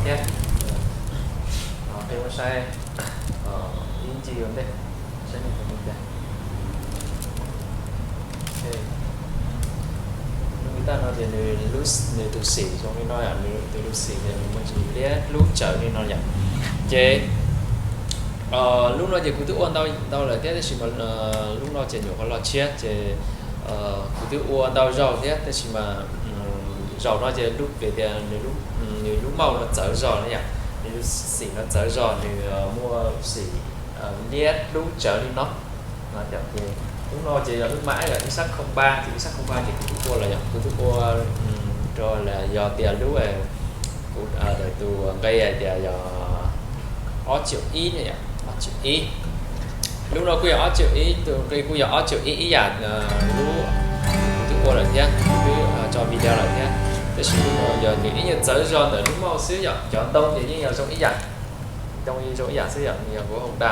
thiab. Peb muab saib ib ncig ua ntej, saib nws zoo li cas. Lub guitar no ces nws, nws tus xim zoo li no yom, nws tus lub xim ces nws muaj tsis liab lub tsawv li no yom. Ces lub no ces kuv twb ua ntau ntau lawm thiab, tab sis mas lub no ces nyuam qhuav los tshiab ces kuv twb ua ntau zaus thiab, tab sis mas zaum no ces lub vim tias nws lub maus no txawv zog na yom, nws lub xim no txawv zog, nws muaj xim liab lub tsawv li no. Ces lub no ces yog lub mab yom, ib sab không ba, ces ib sab không ba ces kuv twb ua lawm yom, kuv twb ua rau yog tias lub, kuv daim tus nqi hais tias yog ob triệu ib ne yom, ob triệu ib. Lub no kuj yog ob triệu ib, tus nqi kuj yog ob triệu ib ib yam lub kuv twb ua lawm thiab, kuv twb tso video lawm thiab. Tab sis lub no yog nws ib nyuag txawv zog ntawm lub maus xwb yom, cov ntoo ces yeej yog zoo ib yam, ntoo yeej zoo ib yam xwb yom, nws yog nkuav Honda.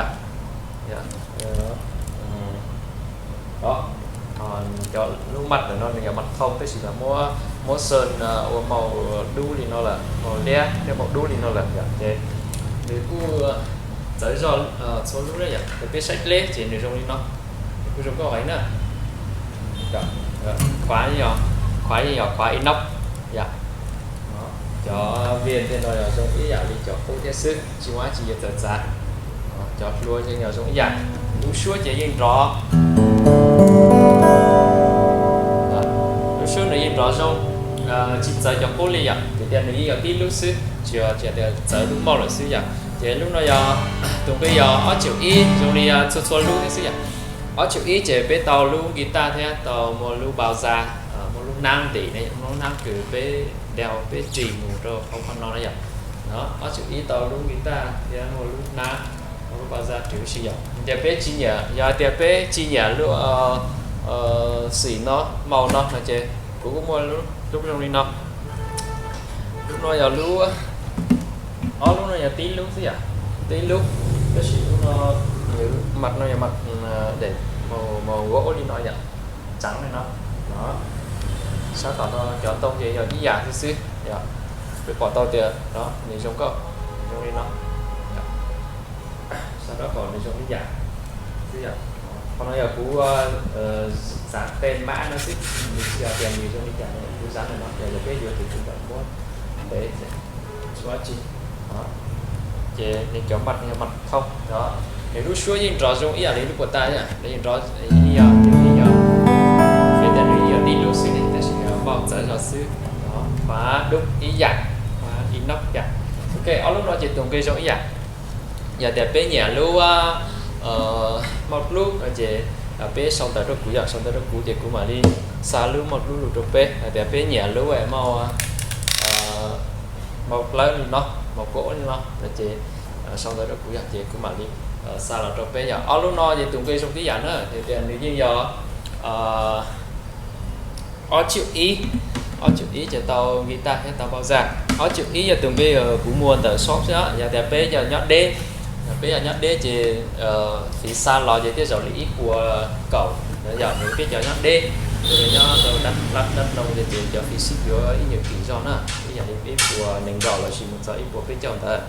Cov lub mạch ntawm no nws yog mạch không, tab sis mas muab, muab sơn ua màu dub li no lawm, màu liab thiab màu dub li no lawm yom, ces nws kuj txawv zog txhua lub na yom, ces peb saib dleb ces nws zoo li no, nws kuj zoo nkauj heev na. Khóa, khóa yeej yog khóa inox yom. Cov viền tej no yog zoo ib yam li cov qub thiab xwb, tsis muaj dab tsi yuav txawv txav. Cov hlua yeej yog zoo ib yam, lub suab ces yeej nrov, lub suab nws yeej nrov zoo, tsis txawv cov qub li yom, vim tias nws yeej yog tib lub xwb, tsis, tsis tias txawv lub maus lawm xwb yom. Ces lub no yog, tus nqi yog ob triệu ib, zoo li txhua txhua lub thiab xwb yom. Ob triệu ib ces peb tau lub guitar thiab tau muaj lub bass, muaj lub hnab ntim, lub hnab kws peb đeo peb ris mus rau hauv qhov no na yom. Ob triệu ib tau lub guitar thiab muaj lub hnab, muaj lub bass ris huv si yom. Ces peb tsis nyiam, yog hais tias peb tsis nyiam lub xim no, màu no no ces kuv kuj muaj lub zoo li no. Lub no yog lub, ob lub no yog tib lub xwb yom, tib lub. Tab sis lub no, mặt no yog mặt để màu, màu gỗ li no yom, trắng li no. Sab tom no cov ntoo ces yog ib yam xwb xwb yom. Peb pom tau tias nws zoo nkauj, zoo li no. Sab tom no nws zoo ib yam xwb yom. Qhov no yog kuv xav tej mab no xwb, nws tsis yog tias nws zoo li cas, kuv xav no yog peb yuav ces kuv mam muab ntev, tsis muaj dab tsi. Ces nws cov mặt yog mặt không, nws lub suab yeej nrov zoo ib yam li lub puas tas yom, nws yeej nrov, yeej yog, yeej yog, vim tias nws yeej yog tib lub xwb ne, tab sis nws maus txawv zog xwb. Khóa đúc ib yam, khóa inox ib yam. Ok, ob lub no ces tus nqi zoo ib yam. Yog tias peb nyiam lub maus dlub no ces peb sau ntawv rau kuv yom, sau ntawv rau kuv ces kuv mam li xa lub maus dlub lug rau peb. Yog tias peb nyiam lub maus, maus plawv li no, maus kob li no no ces sau ntawv rau kuv yom, ces kuv mam li xa los rau peb yom. Ob lub no ces tus nqi zoo tib yam na, yog tias nws yeej yog ob triệu ib, ob triệu ib ces tau guitar thiab tau bass. Ob triệu ib yog tus nqi kuv muag ntawm shop xwb. Yog tias peb yog nyob deb, peb yog nyob deb ces fiv xa los ces thiaj zaum li ib puas kaum, yog peb cov nyob deb, nyob rau Đắk Lắk, Đắk Nông ces cov fiv xib yuav ib nyuag kim zog na, ib yam li ib puas nees nkaum los sis mus txog ib puas peb caug ntawd.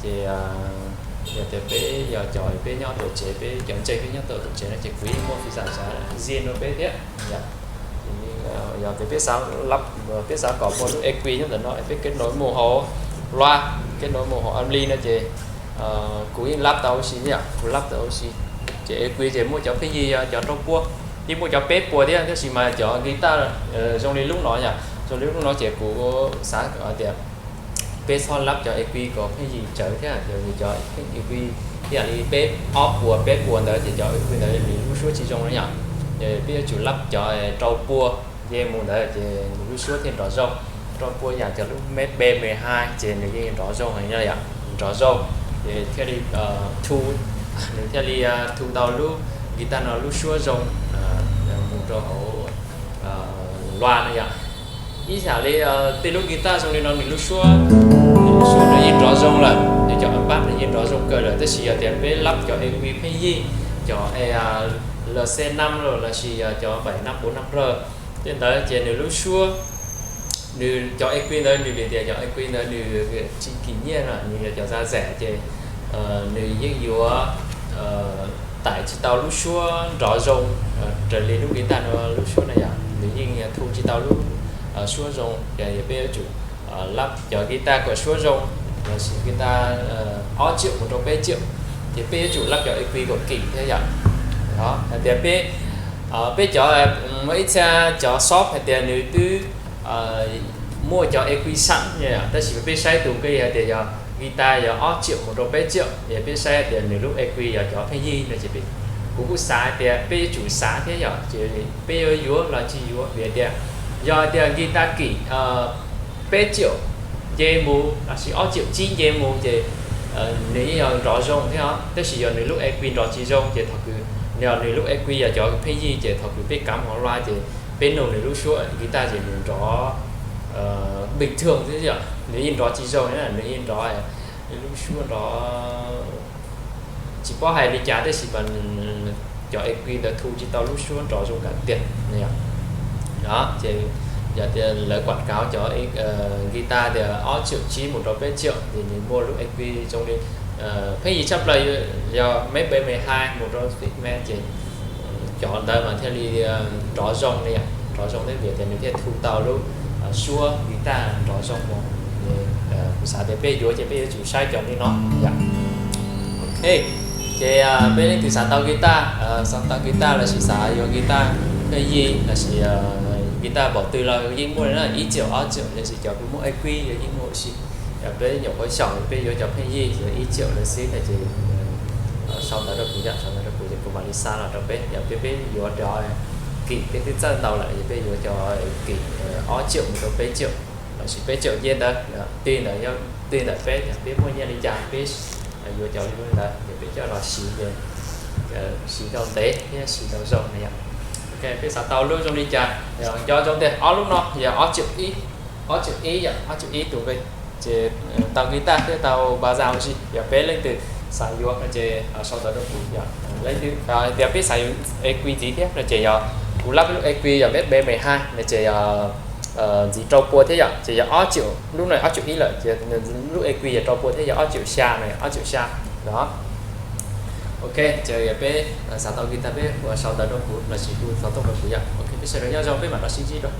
Ces yog tias peb yog cov peb nyob tuam tsev, peb cov ntseeg peb nyob tuam tsev no ces kuv yeej muaj fiv xam xav zia rau peb thiab. Yog tias peb xav lab, peb xav kom muaj lub EQ nyob ntawm no, peb kết nối mus hauv loa, kết nối mus hauv ampli no ces kuv yeej lab tau huv si yom, kuv lab tau huv si. Ces EQ ces muaj cov pheej yig cov rau pua, yeej muaj cov peb puas thiab, tab sis mas cov guitar zoo li lub no yom, zoo li lub no ces kuv xav tias peb txhob lab cov EQ kom pheej yig tsawv thiab, cov pheej EQ ib yam li peb ob puas peb puas ntawd ces cov EQ ntawd nws lub suab tsis zoo na yom. Peb yuav tsum lab cov rau pua nce mus ntawd ces nws lub suab thiaj nrov zoo. Rau pua yam cov lub mb mười hai ces nws yeej nrov zoo heev na yom, nrov zoo. Ces thiaj li thu, nws thiaj li thu tau lub guitar no lub suab zoo mus rau hauv loa na yom. Ib yam li tej lub guitar zoo li no nws lub suab, nws lub suab nws yeej nrov zoo lawm, nws cov bass nws yeej nrov zoo kawg lawm, tab sis yog tias peb lab cov EQ pheej yig, cov LC năm los lossis yog cov bảy năm bốn năm R, tej ntawd ces nws lub suab Nws cov E Q ntawd nws vim tias cov E Q ntawd nws tsis kim nyiaj no, nws yog cov da zam ces nws yeej yuav tải tsis tau lub suab nrov zoo raws li lub guitar no lub suab na yom, nws yeej thu tsis tau lub suab zoo, ces peb yuav tsum lab cov guitar kom suab zoo, lossis guitar ob triệu mus rau peb triệu, ces peb yuav tsum lab cov E Q kom kim thiab yom. Hais tias peb, peb cov, muaj ib txhia cov shop hais tias nws twb muaj cov E Q sẵn, tab sis peb saib tus nqi hais tias yog guitar yog ob triệu mus rau peb triệu, ces peb saib hais tias nws lub E Q yog cov pheej yig no ces kuv kuj xav hais tias peb yuav tsum xav thiab yom, ces peb yuav yuav los tsis yuav vim tias yog hais tias guitar kim peb triệu nce mus lossis ob triệu chín nce mus ces nws yeej yog nrov zoo thiab os, tab sis yog nws lub E Q nrov tsis zoo ces thaum kws, yog nws lub E Q yog cov pheej yig ces thaum kws peb kav hauv loa ces peb nug nws lub suab guitar ces nws nrov bình thường thiab yom, nws yeej nrov tsis zoo, nws yeej nrov lub suab nrov tsis paub hais li cas tab sis mas cov E Q ntawd thu tsis tau lub suab nrov zoo kam tiag. Ces yog tias lawv quảng cáo cov guitar tias ob triệu chín mus rau peb triệu ces nws muaj lub E Q zoo li pheej yig tshaj plaws yog mb mười hai mus rau Figment ces cov ntawd mas thiaj li nrov zoo li, nrov zoo thiab vim tias nws thiaj thu tau lub suab guitar nrov zoo mus. Kuv xav tias peb yuav ces peb yuav tsum saib cov li no yom. Ok, ces peb leej twg xav tau guitar, xav tau guitar lossis xav yuav guitar pheej yig lossis guitar npaum twg los yeej muaj li na, ib triệu, ob triệu, lossis cov kws muaj E Q los yeej muaj ua si. Yog peb nyuam qhuav xyaum peb yuav cov pheej yig ib triệu lawm xwb no ces sau ntawv rau kuv yom, sau ntawv rau kuv ces kuv mam li xa los rau peb. Yog peb, peb yuav cov kim peb twb txawj ntau lawm ces peb yuav cov kim ob triệu mus rau peb triệu lossis peb triệu nce ntawd, tij ntawd, tij ntawm peb, peb muaj nyiaj li cas peb yuav cov li ntawd ces peb coj los siv ces siv tau ntev thiab siv tau zoo na yom. Ok, peb xav tau lub zoo li cas, nco zoo tiag ob lub no yog ob triệu ib, ob triệu ib yom, ob triệu ib tus nqi. Ces tau guitar thiab tau bass ua si, yog peb leej twg xav yuav no ces sau ntawv rau kuv yom. Leej twg hais tias peb xav yuav E Q ntxiv thiab no ces yog kuv lab peb lub E Q yog mb mười hai no ces yog ntxiv rau pua thiab yom, ces yog ob triệu, lub no ob triệu ib lawm ces lub E Q yog rau pua thiab yog ob triệu xya no, ob triệu xya no. Ok, ces yog peb xav tau guitar peb sau ntawv rau kuv lossis hu xov tooj rau kuv yom. Ok, peb sawv daws nyob zoo peb mam rov sib ntsib dua.